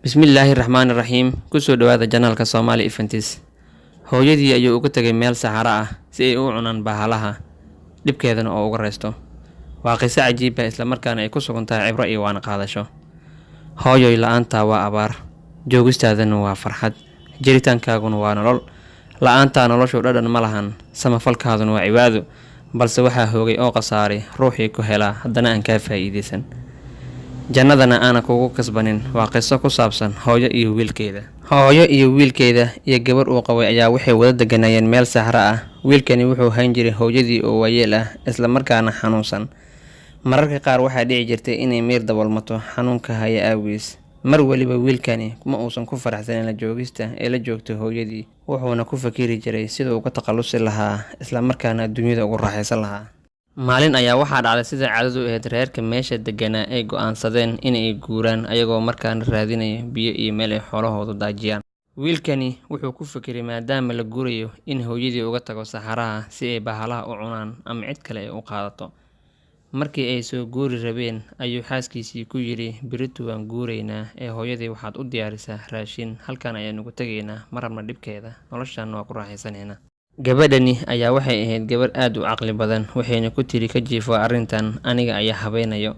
Bismillaahi raxmaani raxiim. Kusoo dhawaada channelka Somali Events. Hooyadii ayuu uga tegay meel saxaro ah si ay u cunaan bahalaha, dhibkeedana oo uga reysto. Waa qiso cajiib ah, islamarkaana ay ku sugan tahay cibro iyo waana qaadasho. Hooyoy, la-aantaa waa abaar, joogistaadana waa farxad, jiritaankaaguna waa nolol. La-aantaa noloshu dhadhan ma lahan, samafalkaaduna waa cibaado. Balse waxaa hoogay oo khasaaray ruuxii ku helaa haddana aan kaa faa'iideysan, jannadana aana kugu kasbanin. Waa qiso ku saabsan hooyo iyo wiilkeeda. Hooyo iyo wiilkeeda iyo gabar uu qabay ayaa waxay wada deganayeen meel saxro ah. Wiilkani wuxuu hayn jiray hooyadii oo waayeel ah, islamarkaana xanuunsan. Mararka qaar waxaa dhici jirtay inay miir daboolmato xanuunka haya aagiis. Mar weliba wiilkani ma uusan ku faraxsanin la joogista ee la joogto hooyadii, wuxuuna ku fakiri jiray siduu uga takhalusi lahaa, islamarkaana adduunyada ugu raaxaysan lahaa. Maalin ayaa waxaa dhacday, sida caadadu ahayd, reerka meesha deganaa ay go'aansadeen inay guuraan, ayagoo markaana raadinaya biyo iyo meel ay xoolahoodu daajiyaan. Wiilkani wuxuu ku fikiray, maadaama la guurayo, in hooyadii uga tago saxaraha si ay bahalaha u cunaan ama cid kale ay u qaadato. Markii ay soo guuri rabeen ayuu xaaskiisii ku yidhi, "Berritu waan guuraynaa ee hooyadii waxaad u diyaarisaa raashin. Halkan ayaanu tegaynaa, ma rabna dhibkeeda, noloshan waa ku raaxaysanaynaa." Gabadhani ayaa waxay ahayd gabarh aad u caqli badan, waxayna ku tiri, "Ka jiifo arrintan, aniga ayaa habeynayo."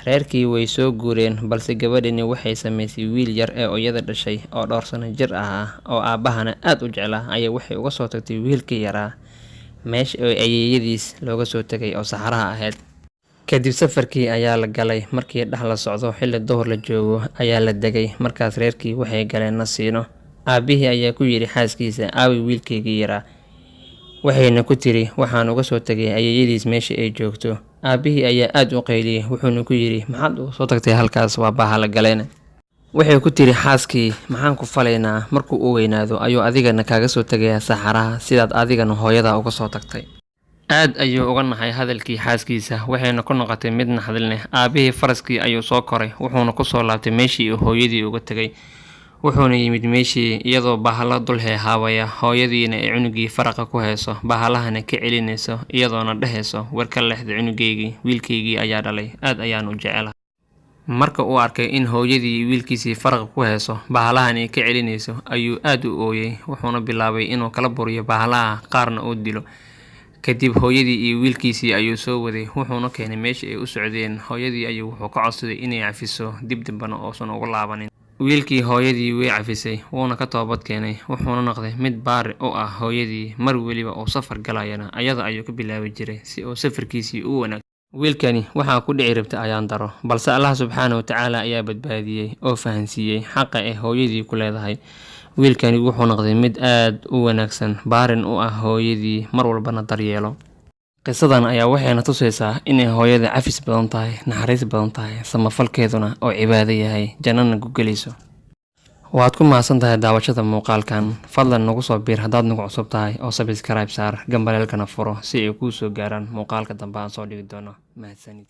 Reerkii way soo guureen, balse gabadhani waxay samaysay wiil yar ee iyada dhashay oo dhowr sano jir ahaa oo aabbahana aad u jeclaa ayaa waxay uga soo tagtay wiilkii yaraa meesha oo ayeeyadiis looga soo tegay oo saxaraha ahayd. Kadib safarkii ayaa la galay. Markii dhex la socdo, xilli duhur la joogo ayaa la degay. Markaas reerkii waxay galeen nasiino. Aabbihii ayaa ku yidhi xaaskiisa, "Aaway wiilkaygii yaraa?" Waxayna ku tiri, "Waxaan uga soo tegay ayeeyadiis meesha ay joogto." Aabbihii ayaa aad u qayliyey, wuxuuna ku yidhi, "Maxaad uga soo tagtay halkaas? Waa bahala galeen." Waxay ku tiri xaaskii, "Maxaan ku falaynaa? Markuu u weynaado ayuu adigana kaaga soo tegayaa saxaraha, sidaad adigana hooyadaa uga soo tagtay." Aad ayuu uga naxay hadalkii xaaskiisa, waxayna ku noqotay mid naxdin leh. Aabbihii faraskii ayuu soo koray, wuxuuna kusoo laabtay meeshii uu hooyadii uga tegay. Wuxuuna yimid meeshii iyadoo bahalo dul heehaabaya, hooyadiina ay cunugii faraqa ku hayso, bahalahana ka celinayso, iyadoona dhehayso, "War ka leexda cunugaygii, wiilkaygii ayaa dhalay, aad ayaan u jecelahay." Marka uu arkay in hooyadii wiilkiisii faraqa ku hayso, bahalahana ay ka celinayso, ayuu aad u ooyay, wuxuuna bilaabay inuu kala buriyo bahalaha, qaarna uu dilo. Kadib hooyadii iyo wiilkiisii ayuu soo waday, wuxuuna keenay meeshii ay u socdeen. Hooyadii ayuu wuxuu ka codsaday inay cafiso, dib dambana uusan ugu laabanin. Wiilkii hooyadii way cafisay, wuuna ka toobad keenay, wuxuuna noqday mid baari u ah hooyadii. Mar weliba uu safar galayana ayada ayuu ka bilaabi jiray si uu safarkiisii u wanaag. Wiilkani waxaa ku dhici rabtay ayaan daro, balse Allah subxaana wa tacaala ayaa badbaadiyey oo fahansiiyey xaqa ay hooyadii ku leedahay. Wiilkani wuxuu noqday mid aad u wanaagsan, baarin u ah hooyadii, mar walbana daryeelo. Qisadan ayaa waxayna tusaysaa inay hooyada cafis badan tahay, naxariis badan tahay, samafalkeeduna oo cibaado yahay, jannana ku gelayso. Waad ku mahadsan tahay daawashada muuqaalkan. Fadlan nagu soo biir haddaad nagu cusub tahay oo subscribe saar, gambaleelkana furo si ay kuu soo gaaraan muuqaalka dambe aan soo dhigi doono. Mahadsanid.